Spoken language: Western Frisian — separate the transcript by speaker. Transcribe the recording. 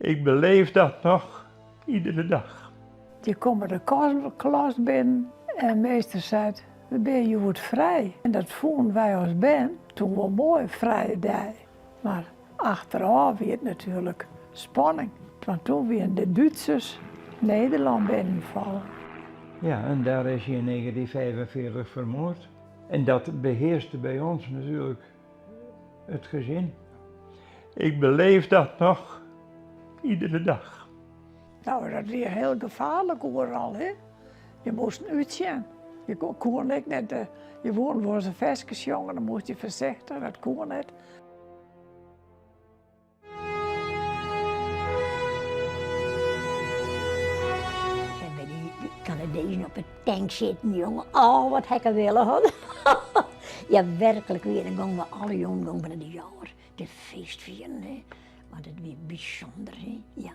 Speaker 1: Ik beleef dat noch iedere dag.
Speaker 2: Je komme de klas binnen en meester seit, We binne hjoed frij. En dat fûnen wy as bern toen wol moai, frije dei. Mar achterôf wie it natuerlik spanning, want toen wiene de Dútsers Nederlân binnenfallen.
Speaker 1: Ja, en daar is hij in 1945 vermoord. En dat beheerste bij ons natuurlijk het gezin. Ik beleef dat nog iedere dag.
Speaker 2: No, dat wie hiel gefaarlik oeral, hè. Je moasten útsjen. Je koene ek net, je woene wolris in ferske sjonge, dan moast je foarsichtich, dat koe net.
Speaker 3: En by dy Kanadezen op de tank sitten, jonge. Oh, wat ha ik in wille hân. Ja, werklik wier, dan gongen we alle jûnen gongen we nei de Jouwer, te feestfieren, hè. Want it wie bysûnder, hè, ja.